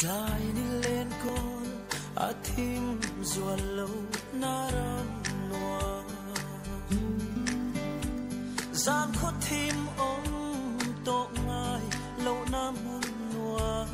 Tlai ni len kawl a thim zual lo na ram nuam. Zan khaw thim awm tawh ngai lo na hmun nuam.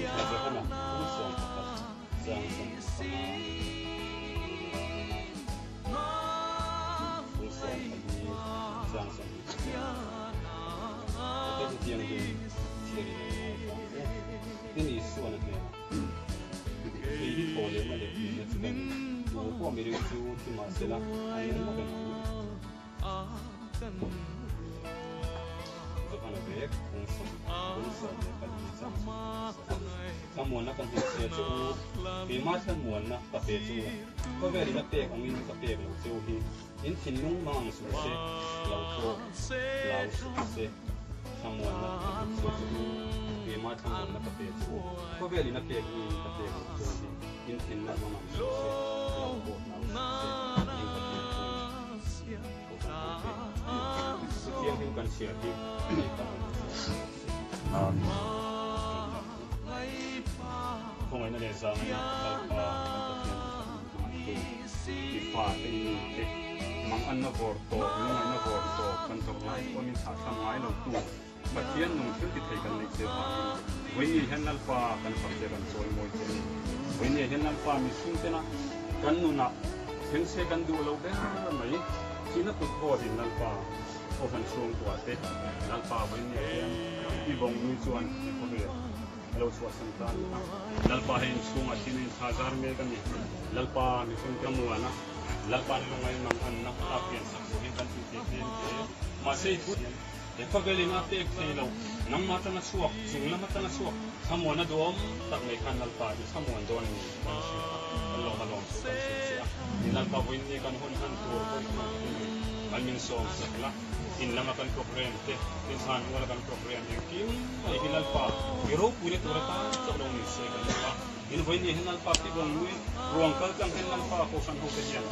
Lehkha Johana kum 11 chang 15 Kum 14 chang 24 Ate hetiang hi chhiar in an ngaithla ang che. Tin Isuan a hnenah, Kei hi thaw lehna leh nunna chu ka ni. Tu pawh miring chu thi mahsela an nung reng ang. Johana vek kum 14 Thlamuanna ka hmeichhia che u, keimah thlamuanna ka pe che u, khawvel in a pek angin ka pek lo che u hi, in thinlung mang ang suh se, lo pawh hlau suh se, thlamuanna ka hmeichhia che u, keimah thlamuanna ka pe che u, khawvel in a pek angin ka pek lo che u hi, in thinlung mang ang suh se, lo pawh hlau suh se, tiin Pathian chuan a kan ho te a ni. Thu thianghlim kan chhiar hi lehkha kan hmu chhuak thei ang che. Amen. Khawngaihna leh zangaihna Lalpa kan Pathian chu that min hmangaihtu i fa te i mi te manganna vawr tawp lungaihna vawr tawp kan tawrh lai pawh min thlahthlam ngai lo tu Pathian nung thil ti thei kan neih che vangin vawinia hian Lalpa kan fak che kan chawi mawi che a ni. Vawinia hian Lalpa mihring tena kan nunah thleng se kan duh lo ber mai thihna kut vawtin Lalpa Kohhran chhungkua te Lalpa vawinia hian i bawng nui chuan i khawvel a lo chhuahsan ta a ni a. Lalpa hei inchhungah thihna in thla zar mek a ni. Lalpa mihring te muana Lalpa ni lungai manganna a piansak turin kan tih thei tlem te mahse i thu He khawvelin a pek thei lo, nangmah atanga chhuak, chung lam atanga chhuak, thlamuan a duhawm tak mai khan Lalpa i thlamuan dawn a ni tih kan hria a, kan lawm a lawm chu kan hrilh che a. Ni Lalpa vawiin ni kan hun han tur pawh i hman thei mai, mal min sawm sak la, in lama kan program te, in chhan muala kan program engkim mai hi Lalpa i ropuina tur atan chauh lo ni se kan duh a. In vawiin ni hian Lalpa Kibawng nui ruang kal tlang hian Lalpa Kohhran hote hian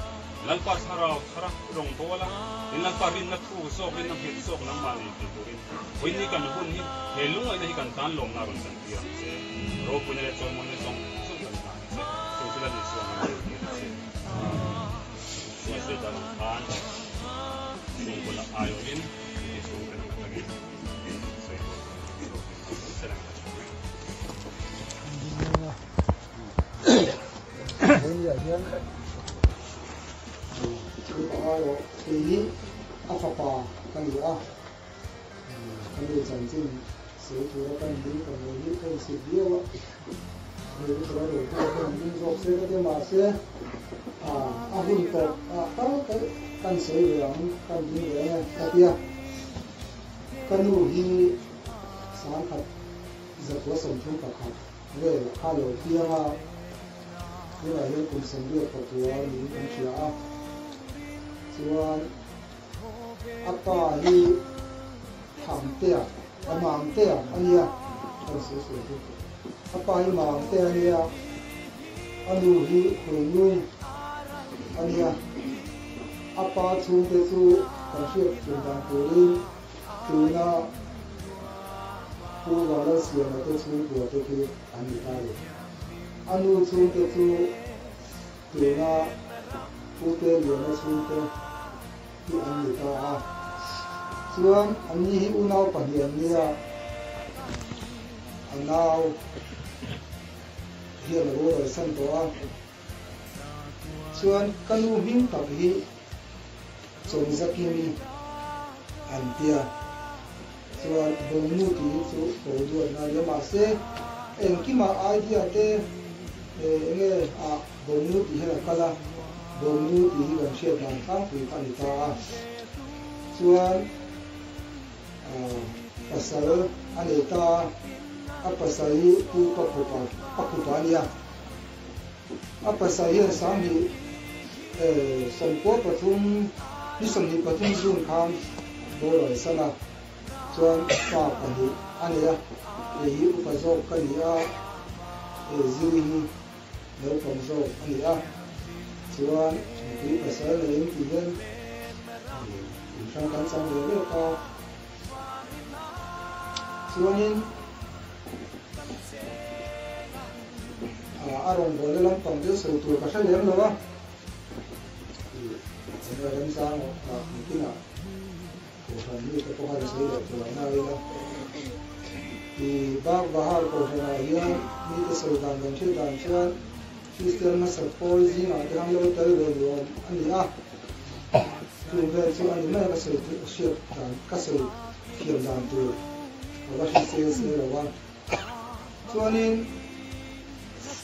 Lalpa thlarau thara rawng bawl a, in Lalpa rinna thu zawk rinna nghet zawk nangmah nei thei turin vawiin ni kan hun hi he lungaihna hi kan tan lawmna a rawn chantir ang che. Ropuina leh chawimawina zawng zawng kan hlan che. Chung chu Lal Isua min dil tir che. Amen. Chuan sawi tak ang khan chhungkaw lah aiawhin i chhungte lam atangin sawi tur kan chhuak thei ang che lang ka. Kei hi a fapa ka ni a, ka nu chanchin sawi tura ka ni ka nu hi ka insit viau a, nu hi ka lo lo pawh ka han ding zawk se ka ti mahse a hun tawp ah tal tal kan sawi ve ang kan ding ve ang e ka ti a, ka nu hi Sangkhat 131 vel a lo piang a, tunah hian kum 88 niin kan hria a. Chuan a pa hi Thangtea, a Mangtea a nia, ka rawn sawi sawi chu. A pa hi Mangtea a nia, a nu hi Khuinung a nia. A pa chhungte chu kan hriat thiam dan turin Tuna Pu Vanlalsiama te chhungkua te khi an ni ta lo. A nu chhungte chu tuna Pu Te Liana chhungte hi an ni ta a. Chuan anni hi unau pahnih an nia, a nau hian a rualrawi san tawh a. Chuan ka nu hming tak hi Chawngzakimi an tia chuan Bawngnu tih hi chu ko duat ngai lo mahse engkimah idea te enge ah Bawngnu tih hian a kal a, Bawngnu tih hi kan hriat dan tlangpui kha a ni ta a. Chuan pasal a nei ta a, a pasal hi Pu Pakhupa Pakhupa a nia. A pasal hian sanghnih 93 ni 23 June khan boral san a, chuan fa pahnih a nei a, kei hi upa zawk ka ni a, he ziri hi naupang zawk a ni a, chuan nupui pasal neiin tih hian inhrang kan chang ve ve ta. Chuanin a rawngbawlna lampang chu sawi tur ka hre lem lo a, eng remchang ah nikinah Kohhran mite pawh khan sawi leh tur an ngai ila. I Bagbahar kohhranah hian mite sawi dan kan hriat dan chuan Kristian hmasa pawl zingah te khan lo tel ve nuam a ni a, chu vel chu a ni mai a ka sawi hriat dan ka sawi thiam dan tur ka va hre se se lo a. Chuanin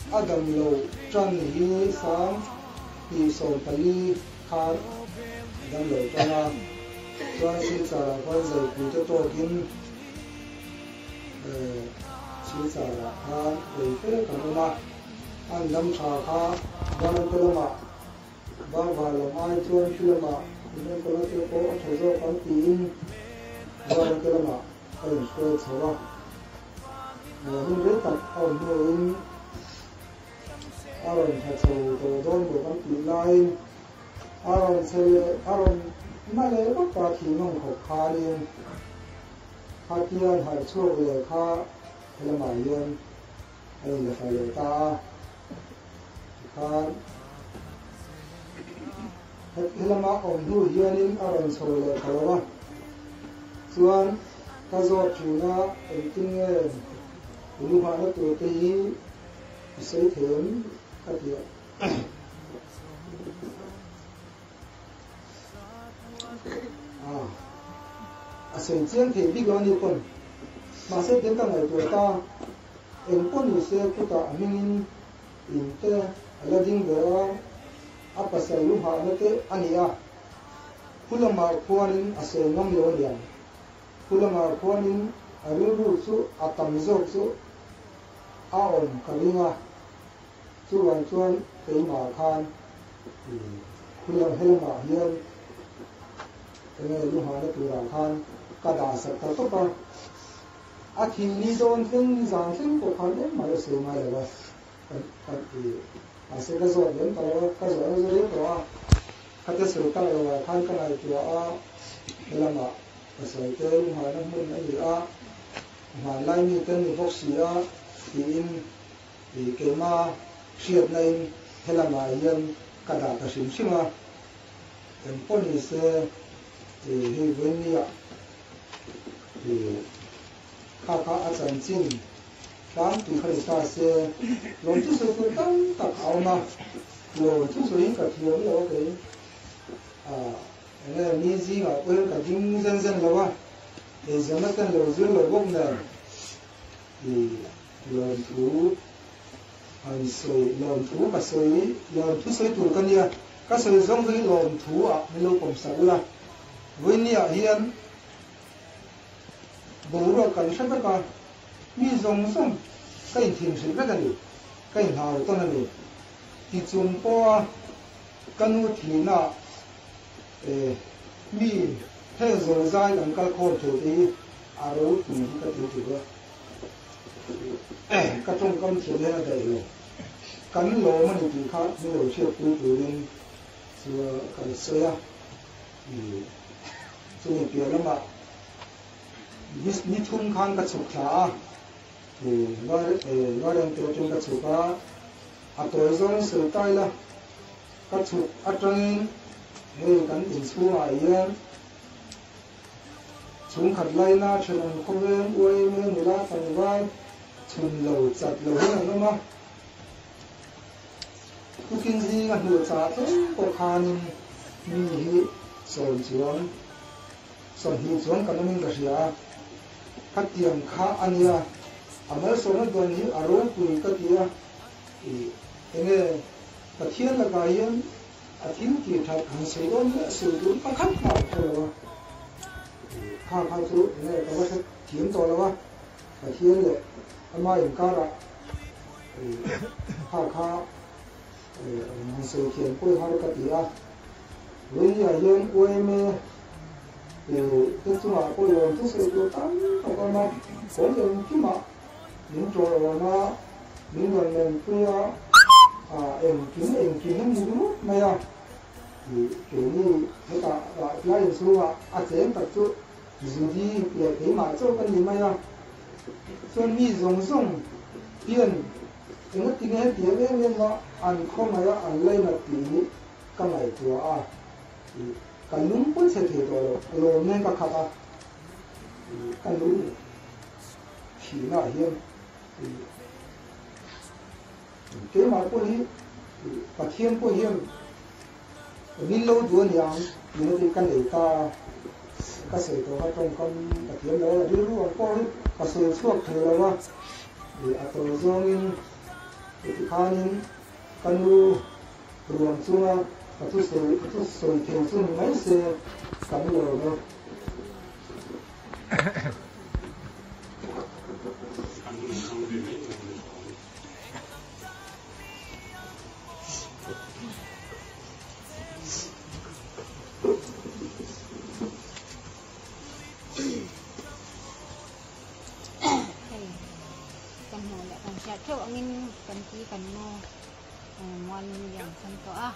a damlo tan hi sang hnih 14 khan a damlo tan a, chuan Silchar-ah khuan zaipui te tawkin Silchar-ah khan rei fe kan awm a, an dam tha kha Varante lamah Baba lam ai chuan khi lamah in enkawlna te pawh a tha zawk ang tiin Varante lamah a rawn hruai chho a. Hun rei tak a awm hnuin a rawn tha chho tawh dawn maw kan tih laiin a rawn che leh a rawn na leh vak a thih ngam khawp khanin Khatian harh chhuak leh kha helamah hian a in la leh ta a, tikhan helama awm hnu hianin a rawn chho leh ta lo a, chuan ka zawt thin a, engtin nge i lu nghahna tur te hi i sawi thei em ka ti a. A sawi chiang thei bik lo a ni pawn. Mahse tiang ka ngaihtuah ta, eng pawh ni se chutah a hmingin in te a la ding ve a, a pasal lu nghahna te a ni a. Khu lamah khuanin a sawi ngam lo a niang. Khu lamah khuanin a rilru chu a tam zawk chu a awm ka ring a. Chuvang chuan keimah khan khulam helamah hian enge lu nghahna turah khan ka dah sak ta tawp a, a thih ni dawn thleng ni zan thleng pawh khan engmah la sawi ngai lo a, kan ti mahse ka zawt lem ta lo a, ka zawh nasa reng tawh a, khatia sawi tak loah khan ka ngaihtuah a, helamah ka sawi te lu nghahna hmun a ni a, hmanlai mi te an ni bawk si a tiin. I keima hriatna in helamah hian ka dah ta hrim hrim a, eng pawh ni se i hei vawinia i kha kha a chanchin tlangpui kha ni ta se lawm chu sawi tur tam tak a awm a, lawm chu sawiin ka thiam lo a kei a enge mi zingah pawh hian ka ding zen zen lo a, eizawnna ten lo zir lo bawk nen i Lawmthu han sawi, lawmthu ka sawi, lawmthu sawi tur ka nia, ka sawi zawng zawng hi lawmthu ah min lo pawm sak ula, vawinia hian boruak kan hre vek a, mi zawng zawng ka inthin hrilh vek a ni, ka inhau tawn a ni, ti chung pawha ka nu thihna eh mi heng zawl zai kan kal khawm thei te hi a ropui hi ka ti ṭhin a. Ka tawngkam thiam hian a daih lo. Kan lawm a ni tih kha min lo hriatpui turin chu kan sawi a. Chumi piah lamah ni thum khan ka chhuk thla a, Varengte atangin ka chhuk a, a tawi zawng sawi ta ila ka chhuk atangin hei kan inchhungah hian Chhungkhat laina thenawm khawveng uaime nula tlangval chhun lo chat lo hian an awm a. Tukin zinga hnuh chah thleng pawh khanin mi hi sawm chuang, 20 chuang kan awmin ka hria a. Khatiang kha a nia, a malsawmna dawn hi a ropui ka ti a. Enge Pathian lakah hian A thil tih that han sawi dawn hle sawi tur pakhat mah ka hre lo a, kha kha chu enge ka va hre thiam tawh lo a, Pathian leh ama inkarah kha kha han sawi thiam pawi har ka ti a, Vawinia hian yma te chungah pawh lawm chu sawi tur tam tak a awm a, kawng engkimah min tawrh a. Min rawn lenpui a, engkim engkim a ni ringawt mai a, tih keini hetah tlai inchhungah a cheng tak chu Judy leh keimah chauh ka ni mai a, chuan mi zawng zawng hian engatinge hetiang em em a an khawngaih a an lainat tih hi ka ngaihtuah a, tih ka lung pawh chhe thei tawh lo, lawm nen ka khat a, ka lung. thihnaah hian keimah pawh hi Pathian pawh hian min lo duh a niang tihna te ka nei ta a, ka sawi tawh kha tawngkam ka thiam lo a, rilru ang pawh hi ka sawi chhuak thei lo a, a tawi zawngin tikhanin ka nu ruang chunga ka thusawi ka thusawi thei chu ni mai se kan lawm e. Hei kan hmuh leh kan hriat theuh angin kan pi kan nu mual min liam san tawh a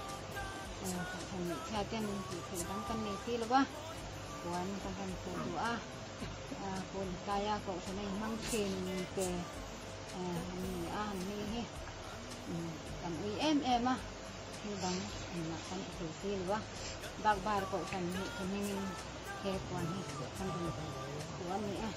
kohhran hmeichhia ten tih theih dang kan nei si lo va puan kan rawn khuh duh a pawn tlaia kohhran a inhmang thin te an ni a an ni hi kan ui em em a thil dang engmah kan ti thei si lo va bakbar kohhran hnih te hmingin he puan hi kan rawn khuh a ni a.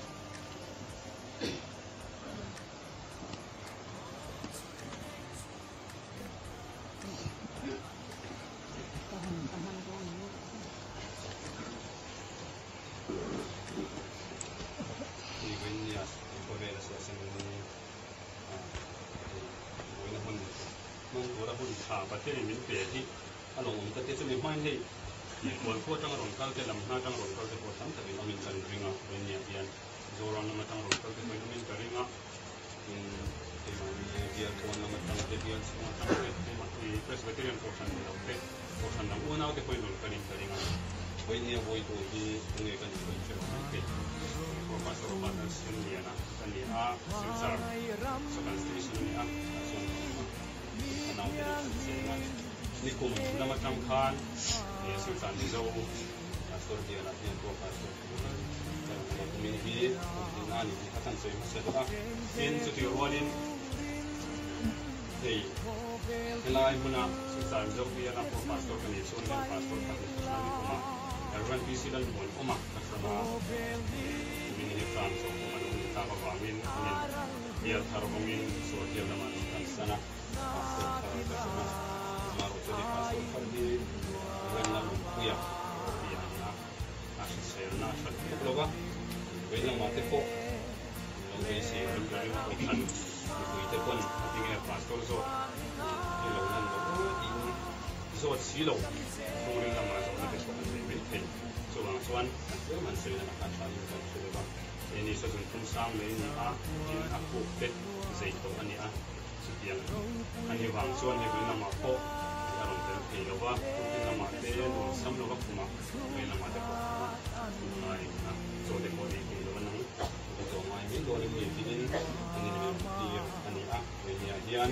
Pathianin min pe hi a lawmawm ta te chumi hmain hei Kualkhua atanga rawn kal te lam hna atanga rawn kal te pawh tam takin awmin kan ring a, Vainia hian Zoram lam atanga rawn kal te pawhin awmin ka ring a, tin keimahni bial pawn lam atang te bial chhung atang te keimahni Presbyterian Kohhran ni lo te Kohhran dang unau te pawhin rawn kalin ka ring a, Vainia vawitu hi tunge ka nih pawh in hre lo mai thei. Keipawh Pastor Robert Lalsiamliana ka ni a, Silchar Second Station a ni a, tah chuan ka awm a, ka naute nen kan cheng a. Nikum lam atang khan Silchar Mizo Pastor Biala hian pawh Pastor tur ka rawn awm a, kumin hi kum tinna a ni tih kha kan sawi hmasa deuh a. Tin, chutih rualin hei helai hmuna Silchar Mizo Biala pawh Pastor ka nih chuan hian Pastor pahnih ka hran nikum a, Rev. PC Lalmuan awm a ka hran a, kumin hi term zawh kum a lo ni tak avangin anin bial thar awmin Sualhial lamah min kalsan a. Pastor thar ka hre a, amaherawh chu hei pastor thar hi Remna Lungpuia tih a ni a, a hriselna a hrat vek lo va, vei lamah te pawh lo beisei rem ka ring a, kohhran mipui te pawn a tinge pastor zawk hi lo lan loh aw tiin zawt si lo chhungril lamah zawhna te pawh an nei mai thei, chuvang chuan kan tlem han sawi dan a kha tha in kan hre lo va, keini sazun thum sang mai a ni a, tin a kuk te zei tawh a ni a. Chutiang a ni vang chuan hei vei lamah pawh a rawn tel thei lo va, tukin lamah te nuam sam lo va khumah vei lamah te pawh khumah tunlai a chaw te pawh ei thei lo a nang ka zawh ngai mai dawn em ni tiin an in rawn tir a ni a, vei niah hian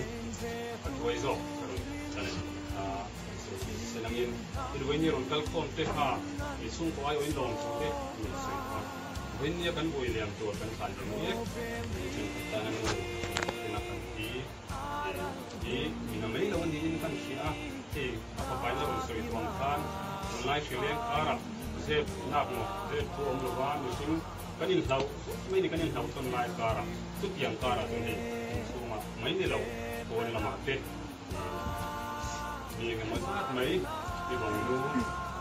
a tuai zawk ka rawn chan a ni kha kan sawi thei se langin tin vei ni rawn kal khawm te kha mi chhungkaw aiawhin lawm thu te min sawi tawh a. Vawinia kan vui liam tur kan thlan leh mek ni thenkhat tan a nu ena kan ti hi min a mai lo a niin kan hria a, hei a fapa in a rawn sawi tawh ang khan tunlai hrileng karah zep nak maw zep thu awm lova mihring kan inhlauh mai ni kan inhlauh tawn lai karah chutiang karah chuan hei inchhungah mai ni lo pawn lamah te Mi engemaw zat mai i vawngnu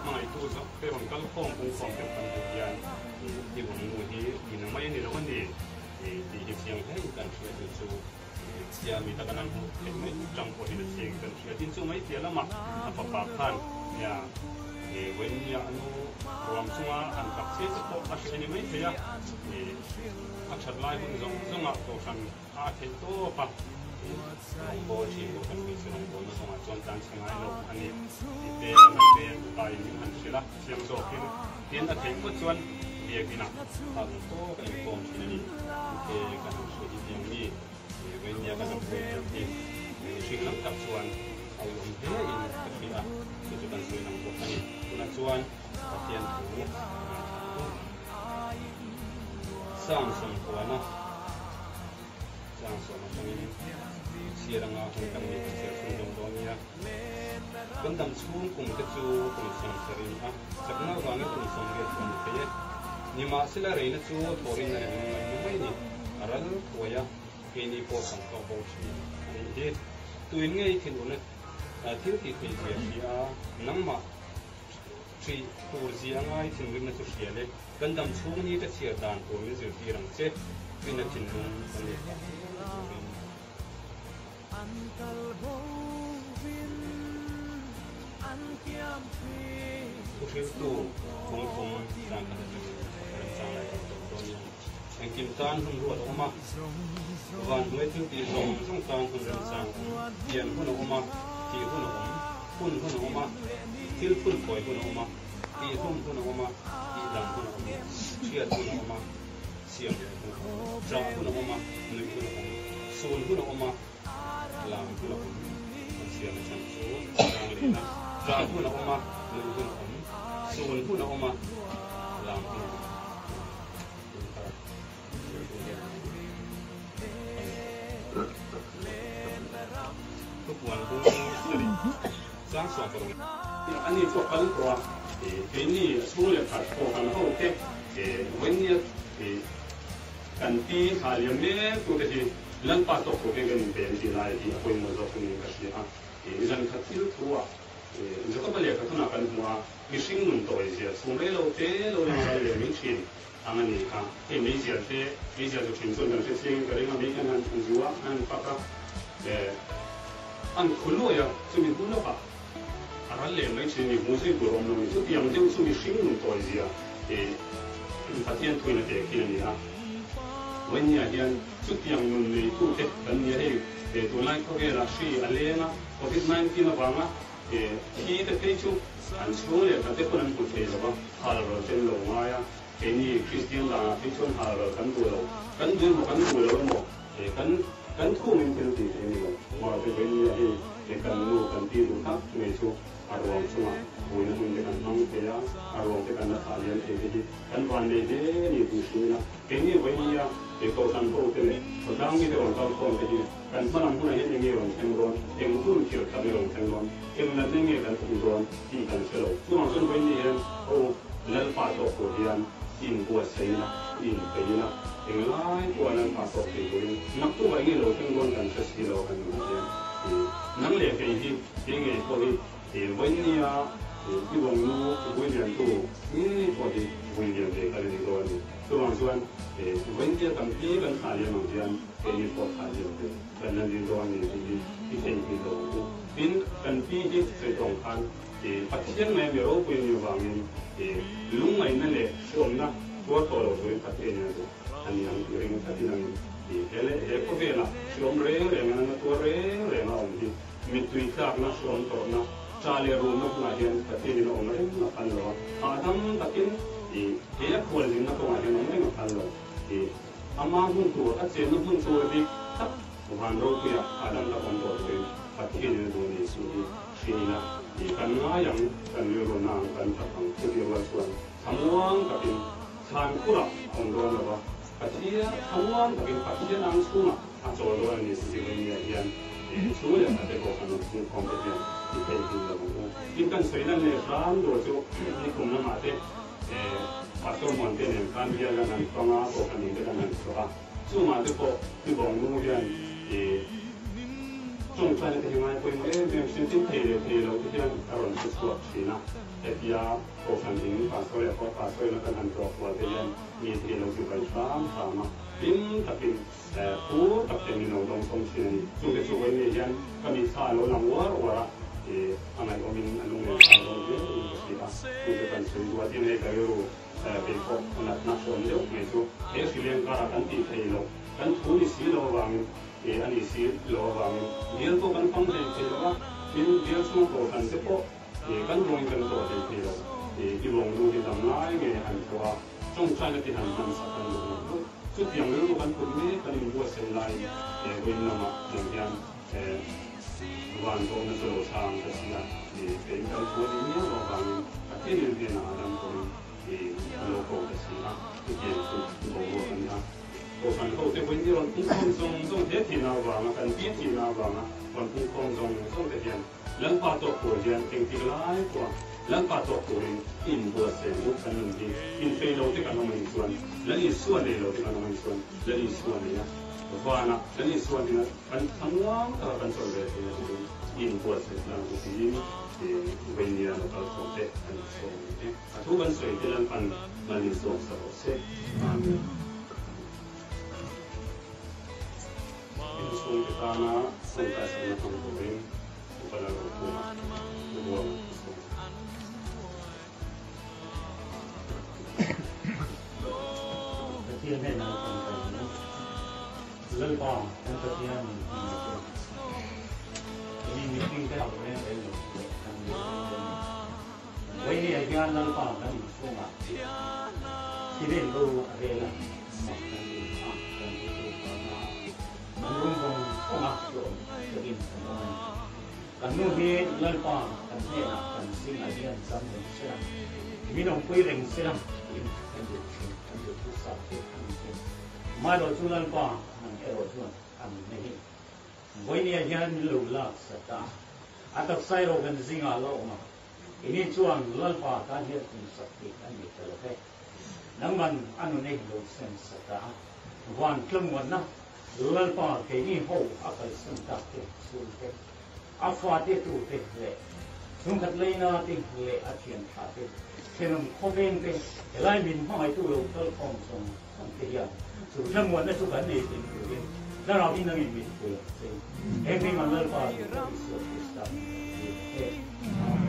hmangaihtu zawk te rawn kal khawm pung khawm deuh kan hmuh hian i vawngnu hi mi na mai a ni lo a ni tih hi chiang hle in kan hria chu chu chhia mi taka nan hmuh theih mai tang pawh hi na chiang in kan hria. Tin chu mai piah lamah a fapa khan nia vawinia a nu ruang chunga han kap che te pawh a hre a ni mai thei a, a that lai hun zawng zawngah kohhran A theih tawp a, rawngbawl thin pawh kan hmeichhe rawngbawlna kawngah chuan tan chhe ngai lo a ni tih te a ngaih te upa in min han hrilh a, chiang zawkin tin a theih phawt chuan biakinah phak ang tawk a inkawm thin a ni tih te kan han hrilh hi tiang mi Vainia kan han hruai tur hi mihring lam tak chuan a uiawm hle in ka hria a, chu chu kan sawi lang bawk a ni. Tunah chuan Pathian thu ngaithla ang u. Sang sawmkuana Sang sawm atangin chhiar anga hun kan nei kan chhiar chhung dawn dawn nia. Kan dam chhung kum te chu kum sawmsarih a ni a, chakna avangin kum sawmriat chu a ni thei e. Nimahsela reina chu thawhrin a rilru ngaih hnu mai ni. ral thuai a, keini pawh kan tlawk bo thin a nih hi. Tuin ngei thinurna thil tih theih zia hria a, nangmah ṭih tur zia ngai thinrimna chu hria le, kan dam chhung ni ka chhiar dan tur min zirtir ang che, finna thinlung kan neih phah theih turin. An kal bo in an kiam thin. Thuhriltu kawngthum tlang khat atangin remchang lai kan tawh dawn nia. Engkim tan hun ruat a awm a, van hnuai thil tih zawng zawng tan hun remchang a awm. Pian hun a awm a, thih hun a awm, phun hun a awm a, thil phun phawi hun a awm a, tihhlum hun a awm a, tihdam hun a awm, chhiat hun a awm a, Siam leh hun a awm, ṭah hun a awm a, nuih hun a awm, sun hun a awm a, lam hun a awm, an chhiarna chhan chu chang lehna, ṭah hun a awm a, nuih hun a awm, sun hun a awm a, lam hun a awm. Tun kha chhiartu hian Thupuan bung sarih chang 16. Ani chu a kal tawh a, keini a chhung leh khat pawh kan ho te vawinia kan pi thla liam mek tute hi Lalpa tawk tur hian kan inpe an tih lai hi a pawimawh zawk niin ka hria a. Zan khat thil thu ah Jakoba lehkha thunah kan hmu a, mihring nun tawi zia chhung rei lo te lo lang ral leh mai thin ang a ni kha. Hei meizial te, meizial chu thin chuan kan hre chiangin ka ring a, mei hian han zu a, an han pak a, an khu luai a, chumi hnu lawkah A ral leh mai thin a ni, hmuh zui tur awm lo ni. Chutiang deuh chu mihring nun tawi zia Pathian thuin a teh khin a ni a. Vawinia hian chutiang nun neitute kan ni a, hei tunlai khawvelah hri a leng a, Covid 19 avanga thi te phei chu an chhung leh khat te pawn an hmu thei lo va, hal ral ten lo ngai a, keini Kristian danah phei chuan hal ral kan duh lo, kan duh emaw kan duh lo emaw Kan kan thu min thil tih theih a ni lo. Mahse Vainia hi he kan nu kan ti duh tak mai chu a ruang chungah buaina hun te kan hmang thei a, a ruang te kan la thlah liam thei te hi kan van nei hle a ni tih hrimin a. Keini Vainia he kohhran ho te leh khawtlang mite rawn kal khawm te hi kan hmalam hunah hian enge rawn thleng dawn, eng hun thil khat nge rawn thleng dawn, eng natna nge kan awm dawn tih kan hre lo. Chuvang chuan Vainia hian ho Lalpa tawk tur hian inbuatsaih ila, inpeih ila, englai pawh an an tawk thei turin naktuk ah enge lo thleng dawn kan hre si lo a kan nunah hian nang leh kei hi kei ngei pawh hi vawinia i vawngnu vui liantu ngei pawh hi vui lian ve kal a ni dawn a ni. Chuvang chuan vawinia tam pi kan thlah liam ang hian keini pawh thlah liam ve kan la ni dawn a ni tih hi i theihnghilh lo ang u. Tin, kan pi hi sawi tawng khan Pathian mai mi ropui ni avangin lungngaihna leh hreawmna tuar tawh lo turin Pathian in a duh a ni ang tih ring tlat in angin he leh he khawvelah hreawm reng reng a nana tuar reng reng a awm hi mittui tlakna hreawm tawrhna ṭah leh rumna hunah hian Pathian in a awm reng a phal lo a, hahdam takin he a khualzinna kawngah hian awm reng a phal lo. Ama hmun tur a chenna hmun tur bik tak van ropuia hahdam tak awm tawh turin Pathian in a duh a ni tih hi Hriaina hi kan ngai ang, kan rilru na ang, kan tak ang chutih rual chuan thlamuang takin thlan khurah a awm dawn lo va, Pathian thlamuang takin Pathian ang chhungah a chawl dawn a ni tih Vainia hian chu leh khat te pawh kan rawn chhungkhawm te hian i theihnghilh lo ang u. Tin kan sawi lan leh hram tur chu nikum lamah te Pastor Muante nen khan bial lan an fang a, kohhran in te kan han chhuah a, chungah te pawh Tibawngnu hian Tawngtaina te hi ngai pawimawh em em hriat tin thei leh thei lo te hian a rawn hre chhuak thin a, hetia Kohhran in Pastor leh Pawh Pastor ina kan han tlawh kual te hian mi thei lo chu vai hram hram a, hlim takin phur tak hian min lo dawng sawm thin a ni. Chungte chu vawiin hian ka mitthla a lo lang uar uar a, a ngaihawmin a lunglen thlak dawn hle in ka hria a, chungte kan sawi duatin hei ka rilru keipawh a natna hrawm deuh mai chu he hrileng karah kan tih thei loh, kan thu ni si lo avangin a ni si lo avangin bial pawh kan fang hlei thei lo a, tin bial chhung kohhran te pawh kan ruangin kan tlawh hlei thei lo. I vawngnu hi dam lai nge han thaw a, tawngtaina te han hman sak kan duh ngawt ngawt. Chutiang rilru kan put mek kan inbuatsaih laiin vawiin lamah hmuh hian van tawhna chu lo chhang ta si a, keiin kan thu a nih miau avangin Pathian in hnenah a dam turin a lo ko ta si a, chutiang chu boruak a ni a. Kohhran hote vawiin hi rawn pungkhawm zawng zawng he thihna avanga kan pi thihna avanga rawn pungkhawm zawng zawng te hian Lalpa tawk tur hian engtik lai pawha Lalpa tawk turin inbuatsaih ang u kan nun hi infei lo te kan awm anih chuan Lal Isua nei lo te kan awm a nih chuan Lal Isua nei a, vana Lal Isua nena kan thlamuang taka kan chawlh ve theihna turin inbuatsaih na ang u tiin Veinia lo kal khawm te kan sawm a ni e. A thu kan sawi te Lalpan mal min sawm sa rawh se. Amen. Inchhungte tana tawngtai sakna hmang turin Upa Lalrokhuma Pu Buanga a sawm. Pathian hnenah a tawngtai ang a, Lalpa kan Pathian min hmangaih te, ini mihring te ho reng reng lo leh kan ni reng reng ni. Vawinia hian Lalpa kan inchhungah thilin ro a rel a, mak kan ti a, kan rilru vanga kan rum vawng vawng a, hlawm takin kan awm a ni. Kan nu hi Lalpa kan hnenah kan zingah hian cham reng sela, min awmpui reng sela tiin kan duh thin, kan duh thu sap te a ni thin. Amaherawh chu Lalpa nang erawh chuan a nunna hi vawinia hian min lo lak sat a, a taksa erawh kan zingah la awm a, ini chuan Lalpa tan hian tumsak tih a ni ta lo ve. Nangman a nunna hi lo sem sat a, van tlamuanna Lalpa keini ho a kalsan tak te chhungte, a fate tute leh chhungkhat leina te leh a thian tha te, thenawm khawveng te, helai min hmangaihtu lo kal khawm zawng zawng te hian chu thlamuanna chu kan nei thei turin Thlarauin nangin min pui ang che. He hmingah Lalpa duhtak Isua Krista min kan dil e. Amen.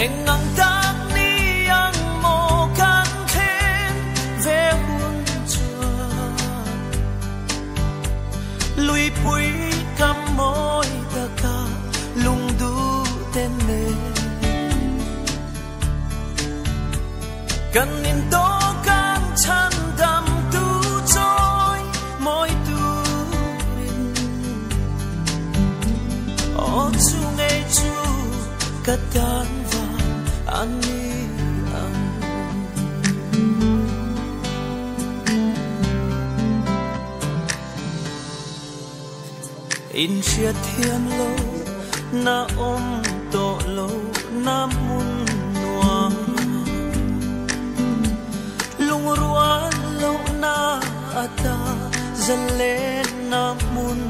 Engang tak ni Lui pui kam moi taka lung du ten ne kan in to kan chan dam tu choi moi tu rin o chu nge chu ka tan van ani ang in chia thiam lo na om to lo na mun nuam lung rual lo na ata zalen na mun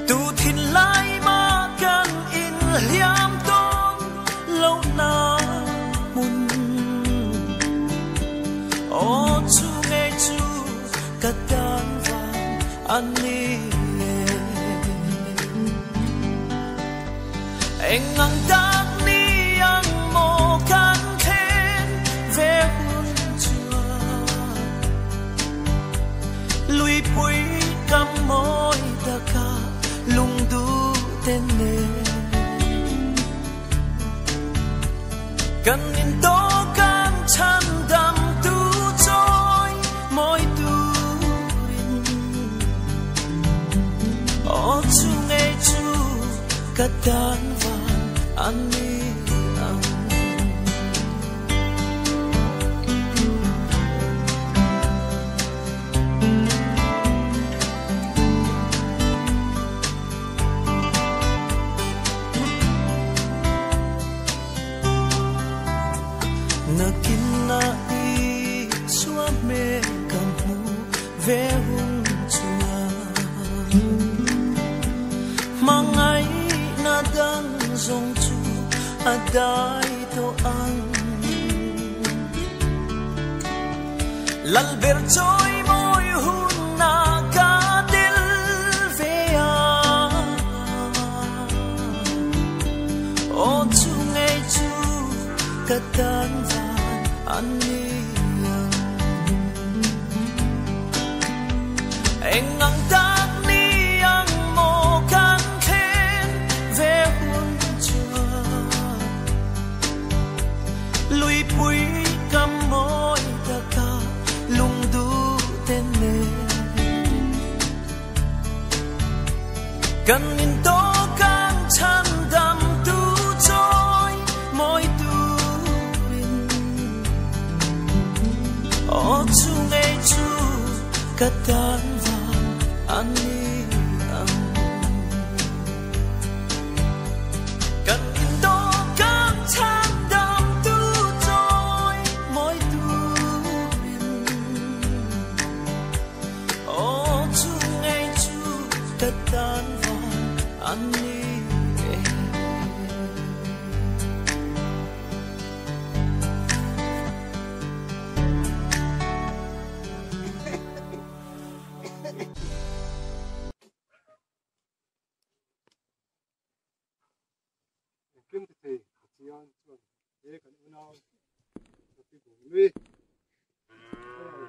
tu thin lai ma kan in liam ton lo na mun o chu nge chu ka tan van ani eng ang tak ni ang mo kan khen ve hun chua lui pui kam moi taka lung du ten ne kan in to kan chan dam tu choi moi tu rin o chu nge chu ka tan van ani ang nakina i suame kamu ve hun chua mangai na dang zong chu adai to ang lal ber choi moi hun na ka dil ve a o chu nge chu ka tan van ani ang eng ang tak ni ang mo kan khen ve hun chua lui pui kam moi taka lung du ten ne kan in to kan chan dam tu choi moi tu rin o chu nge chu ka tan van ani ang kan in to kan chan dam tu choi moi tu rin o chu nge chu ka tan van ani. Kim te chian chuan he kan unau ti bu lui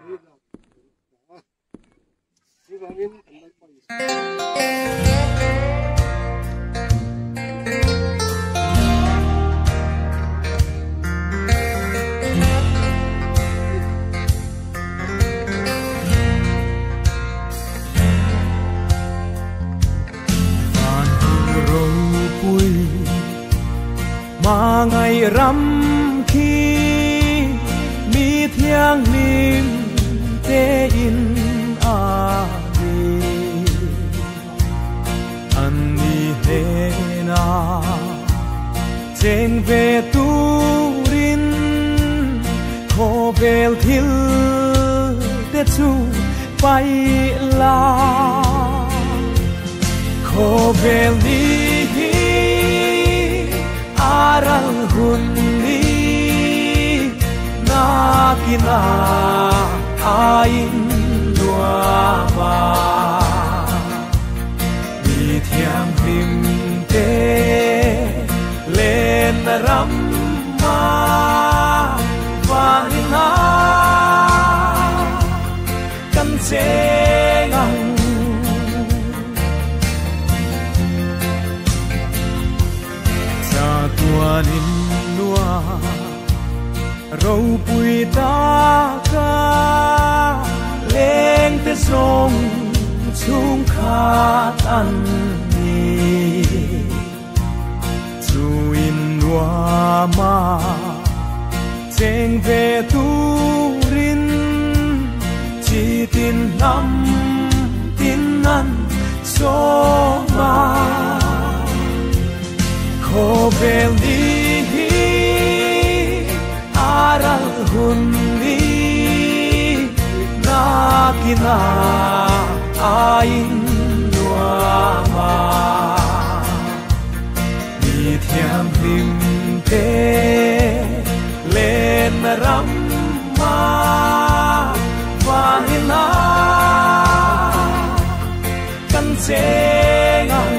hi la a ni wangin kan lai pai. Mà ngày rằm khi mi thiang lim te in a di an ni he na cheng ve turin kho vel thil te chu pai la kho vel ni aral hun ni nakina ain nuama mi thiang hlim te len ram ma vanina kan che. cheng ang cha tuan in nua râu pui ta ca leng te sông chung khat an ni chu in nua ma cheng ve tu rin chi tin lam tin nan so ma kho vel ni hi aral hun ni nakina ain nua ma mi thiam hlim te len ram ma vanina kan cheng ang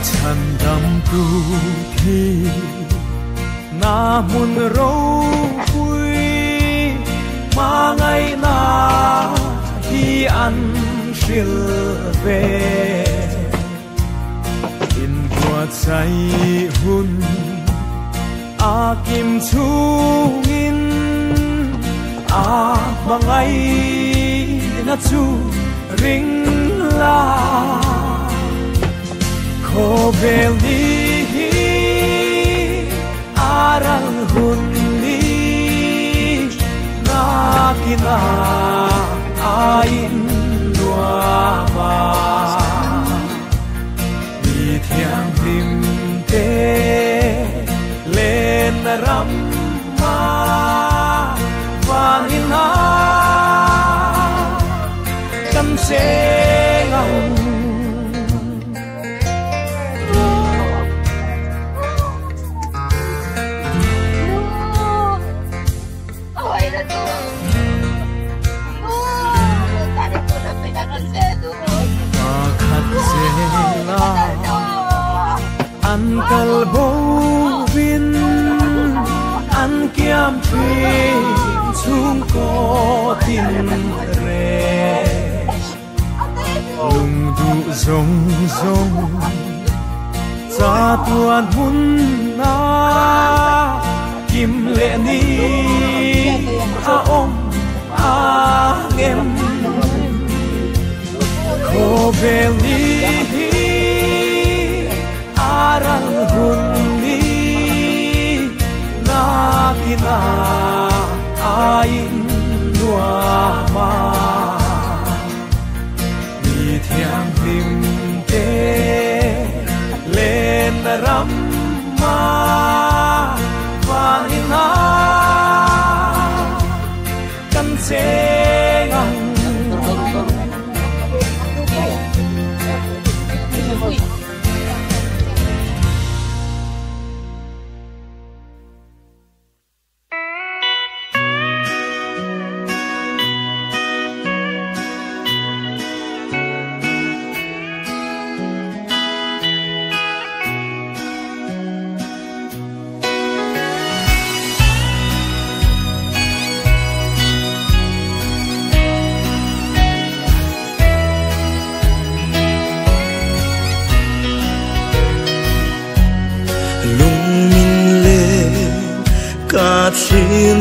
chan dam tu thi na mun ro pui ma ngai na hi an hril ve in bua chai hun a kim chung in a mangai na chu ring la kho vel ni hi aral hun ni nakina ain nua ma mi thiam hlim te len ram ma vanina kan cheng ang an kal bo vin an kiam thin chung ko tin re lung du zong zong cha tuan hun na kim le ni a om a ngem kho vel ni hi aral hun ni nakina ain nua ma mi thiam hlim te len ram ma vanina kan cheng ang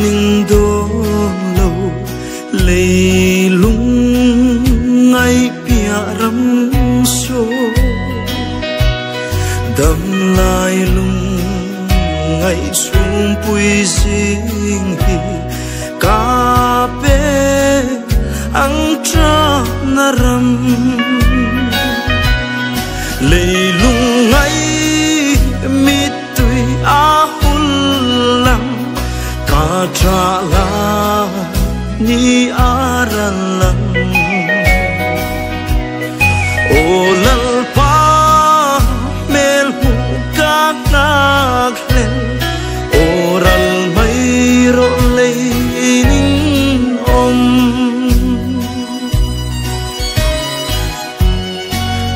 Ning do lo lei lung ngai pia ram so dam lai lung ngai sum pui sing hi ka pe ang tra na ram lei lung ngai mi tui a hul lang ka tra la ni aralang o lal pa mel hu ka nak len oral mai ro lei ning om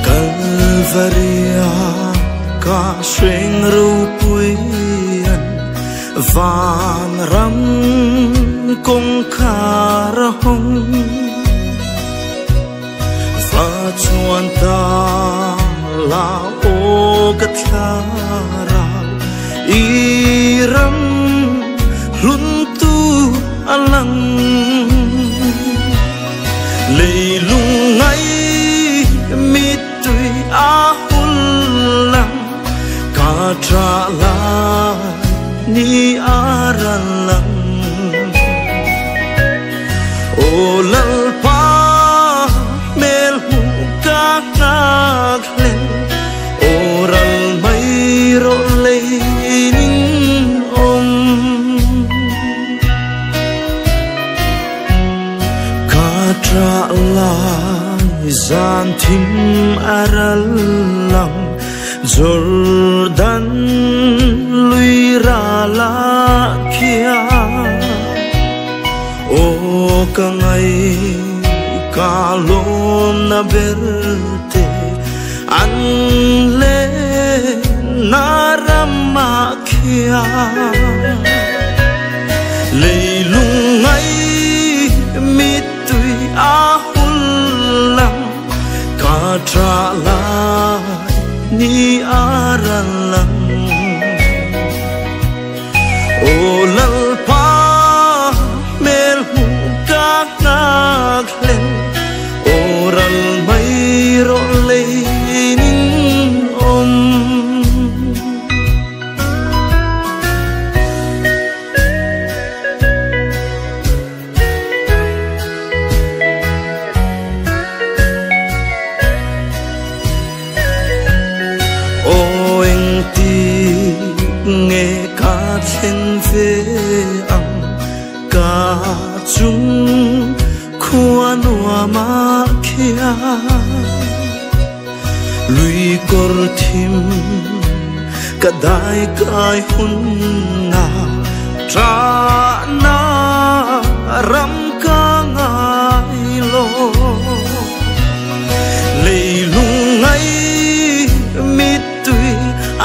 Calvaria ka seng ru pui an van ram Kong khara hong Va chuan ta la o ka thlara I ram hlun tu alang Lei lung ngai mi tui a hul lang Ka tra la ni aralang O lal pa mel hu ka ngak len O ral mai ro lei ning om Ka tra lai zan thim aralang Jordan lui ra la kia O ka ngai ka lom na berte an le na rama kia Lei lung ngai mi tui a hul lang ka tra lai ni aralang O lal pa mel hu ka ngak len O ral mai ro lei ning om O eng ti nghe ka thlen ve ang ka chung khua nua ma khia Lui kor thim ka dai kai hun na tra na ram ka ngai lo Lei lung ngai mi tui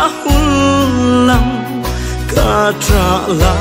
a hul lang ka tra lai